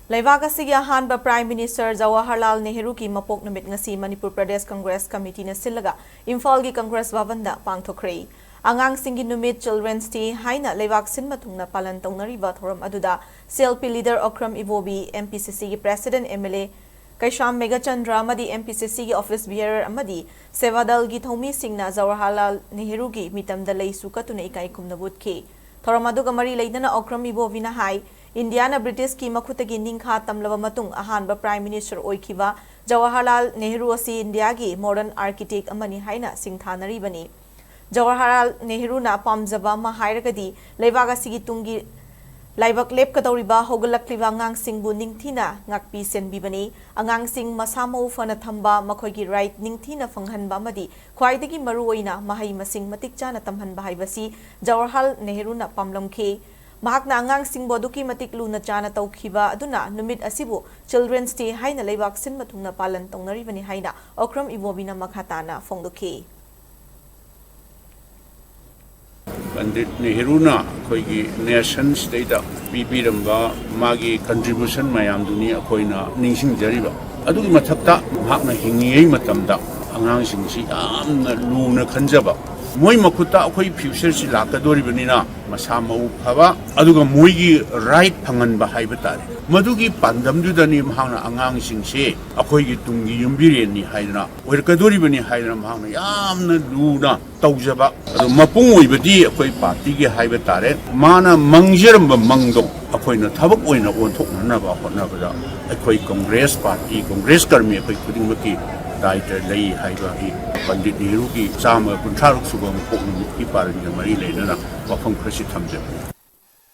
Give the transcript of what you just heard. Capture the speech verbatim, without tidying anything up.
ꯂꯩꯕꯥꯛ ꯑꯁꯤꯒꯤ ꯑꯍꯥꯟꯕ Prime Minister ꯖꯋꯥꯍꯔꯂꯥꯜ ꯅꯦꯍꯔꯨꯒꯤ ꯃꯄꯣꯛ ꯅꯨꯃꯤꯠ ꯉꯁꯤ ꯃꯅꯤꯄꯨꯔ ꯄ꯭ꯔꯗꯦꯁ ꯀꯪꯒ꯭ꯔꯦꯁ ꯀꯃꯤꯇꯤꯅ ꯁꯤꯜꯂꯒ ꯏꯝꯐꯥꯜꯒꯤ ꯀꯪꯒ꯭ꯔꯦꯁ ꯚꯕꯟꯗ ꯄꯥꯡꯊꯣꯛꯈ꯭ꯔꯦ꯫ ꯑꯉꯥꯡꯁꯤꯡꯒꯤ ꯅꯨꯃꯤꯠ, Children's Day ꯍꯥꯏꯅ ꯂꯩꯕꯥꯛ ꯁꯤꯟꯕ ꯊꯨꯡꯅ ꯄꯥꯂꯟ ꯇꯧꯅꯔꯤꯕ ꯊꯧꯔꯝ ꯑꯗꯨꯗ C L P leader Okram ꯏꯕꯣꯕꯤ, M P C C ꯒꯤ president M L A ꯀꯩꯁꯥꯝ ꯃꯦꯘꯆꯟꯗ꯭ꯔ ꯑꯃꯗꯤ M P C C ꯒꯤ office bearer ꯑꯃꯗꯤ ꯁꯦꯕꯥꯗꯜꯒꯤ ꯊꯧꯃꯤꯁꯤꯡꯅ ꯖꯋꯥꯍꯔꯂꯥꯜ ꯅꯦꯍꯔꯨꯒꯤ ꯃꯤꯇꯝꯗ ꯂꯩꯁꯨ ꯀꯠꯇꯨꯅ ꯏꯀꯥꯏ ꯈꯨꯝꯅꯕ ꯎꯠꯈꯤ꯫ ꯊꯧꯔꯝ ꯑꯗꯨꯒ ꯃꯔꯤ ꯂꯩꯅꯅ ꯑꯣꯀ꯭ꯔꯝ ꯏꯕꯣꯕꯤꯅ ꯍꯥꯏ, ꯏꯟꯗꯤꯌꯥꯅ ꯕ꯭ꯔꯤꯇꯤꯁꯀꯤ ꯃꯈꯨꯠꯇꯒꯤ ꯅꯤꯡꯈꯥ ꯇꯝꯂꯕ ꯃꯇꯨꯡ ꯑꯍꯥꯟꯕ Prime Minister ꯑꯣꯏꯈꯤꯕ ꯖꯋꯥꯍꯔꯂꯥꯜ ꯅꯦꯍꯔꯨ ꯑꯁꯤ ꯏꯟꯗꯤꯌꯥꯒꯤ modern architect ꯑꯃꯅꯤ ꯍꯥꯏꯅ ꯁꯤꯡꯊꯥꯅꯔꯤꯕꯅꯤ꯫ ꯖꯋꯥꯍꯔꯂꯥꯜ ꯅꯦꯍꯔꯨꯅ ꯄꯥꯝꯖꯕ ꯑꯃ ꯍꯥꯏꯔꯒꯗꯤ ꯂꯩꯕꯥꯛ ꯑꯁꯤꯒꯤ ꯇꯨꯡꯒꯤ ꯂꯥꯏꯕꯛ ꯂꯦꯞꯀꯗꯧꯔꯤꯕ ꯍꯧꯒꯠꯂꯛꯂꯤꯕ ꯑꯉꯥꯡꯁꯤꯡꯕꯨ ꯅꯤꯡꯊꯤꯅ ꯉꯥꯛꯄꯤ ꯁꯦꯟꯕꯤꯕꯅꯤ꯫ ꯑꯉꯥꯡꯁꯤꯡ ꯃꯁꯥ ꯃꯎ ꯐꯅ ꯊꯝꯕ, ꯃꯈꯣꯏꯒꯤ right ꯅꯤꯡꯊꯤꯅ ꯐꯪꯍꯟꯕ ꯑꯃꯗꯤ ꯈ꯭ꯋꯥꯏꯗꯒꯤ ꯃꯔꯨꯑꯣꯏꯅ ꯃꯍꯩ ꯃꯁꯤꯡ ꯃꯇꯤꯛ ꯆꯥꯅ ꯇꯝꯍꯟꯕ ꯍꯥꯏꯕꯁꯤ ꯖꯋꯥꯍꯔꯂꯥꯜ ꯅꯦꯍꯔꯨꯅ ꯄꯥꯝꯂꯝꯈꯤ꯫ ꯃꯍꯥꯛꯅ ꯑꯉꯥꯡꯁꯤꯡꯕꯨ ꯑꯗꯨꯛꯀꯤ ꯃꯇꯤꯛ ꯂꯨꯅ ꯆꯥꯅ ꯇꯧꯈꯤꯕ ꯑꯗꯨꯅ ꯅꯨꯃꯤꯠ ꯑꯁꯤꯕꯨ Children's Day ꯍꯥꯏꯅ ꯂꯩꯕꯥꯛ ꯁꯤꯟꯕ ꯊꯨꯡꯅ ꯄꯥꯂꯟ ꯇꯧꯅꯔꯤꯕꯅꯤ ꯍꯥꯏꯅ ꯑꯣꯀ꯭ꯔꯝ ꯏꯕꯣꯕꯤꯅ ꯃꯈꯥ ꯇꯥꯅ ꯐꯣꯡꯗꯣꯛꯈꯤ꯫ ꯄꯟꯗꯤꯠ ꯅꯦꯍꯔꯨꯅ ꯑꯩꯈꯣꯏꯒꯤ ꯅꯦꯁꯟꯁꯤꯗꯩꯗ ꯄꯤꯕꯤꯔꯝꯕ ꯃꯥꯒꯤ contribution ꯃꯌꯥꯝꯗꯨꯅꯤ ꯑꯩꯈꯣꯏꯅ ꯅꯤꯡꯁꯤꯡꯖꯔꯤꯕ꯫ ꯑꯗꯨꯒꯤ ꯃꯊꯛꯇ ꯃꯍꯥꯛꯅ ꯍꯤꯡꯂꯤꯉꯩ ꯃꯇꯝꯗ ꯑꯉꯥꯡꯁꯤꯡꯁꯤ ꯌꯥꯝꯅ ꯂꯨꯅ ꯈꯟꯖꯕ, ꯃꯣꯏ ꯃꯈꯨꯠꯇ ꯑꯩꯈꯣꯏ futureꯁꯤ ꯂꯥꯛꯀꯗꯣꯔꯤꯕꯅꯤꯅ ꯃꯁꯥ ꯃꯎ ꯐꯕ ꯑꯗꯨꯒ ꯃꯣꯏꯒꯤ right ꯐꯪꯍꯟꯕ ꯍꯥꯏꯕ ꯇꯥꯔꯦ, ꯃꯗꯨꯒꯤ ꯄꯥꯟꯗꯝꯗꯨꯗꯅꯤ ꯃꯍꯥꯛꯅ ꯑꯉꯥꯡꯁꯤꯡꯁꯦ ꯑꯩꯈꯣꯏꯒꯤ ꯇꯨꯡꯒꯤ ꯌꯨꯝꯕꯤꯔꯦꯟꯅꯤ ꯍꯥꯏꯗꯅ, ꯑꯣꯏꯔꯛꯀꯗꯣꯔꯤꯕꯅꯤ ꯍꯥꯏꯗꯅ ꯃꯍꯥꯛꯅ ꯌꯥꯝꯅ ꯂꯨꯅ ꯇꯧꯖꯕ꯫ ꯑꯗꯣ ꯃꯄꯨꯡ ꯑꯣꯏꯕꯗꯤ ꯑꯩꯈꯣꯏ partyꯒꯤ ꯍꯥꯏꯕ ꯇꯥꯔꯦ, ꯃꯥꯅ ꯃꯪꯖꯔꯝꯕ ꯃꯪꯗꯣ ꯑꯩꯈꯣꯏꯅ ꯊꯕꯛ ꯑꯣꯏꯅ ꯑꯣꯟꯊꯣꯛꯅꯅꯕ ꯍꯣꯠꯅꯕꯗ ꯑꯩꯈꯣꯏ ꯀꯪꯒ꯭ꯔꯦꯁ party, ꯀꯪꯒ꯭ꯔꯦꯁ ꯀꯔꯃꯤ ꯑꯩꯈꯣꯏ ꯈꯨꯗꯤꯡꯃꯛꯀꯤ ꯗꯥꯏꯇ ꯂꯩ ꯍꯥꯏꯕ ꯑꯩ ꯄꯟꯗꯤꯠ ꯅꯦꯍꯔꯨꯒꯤ ꯆꯥꯝꯃ ꯀꯨꯟꯊ꯭ꯔꯥꯔꯨꯛ ꯁꯨꯕ ꯃꯄꯣꯛ ꯅꯨꯃꯤꯠꯀꯤ ꯄꯥꯂꯟꯒ ꯃꯔꯤ ꯂꯩꯅꯅ ꯋꯥꯐꯝ ꯈꯔꯁꯤ ꯊꯝꯖꯕꯅꯤ꯫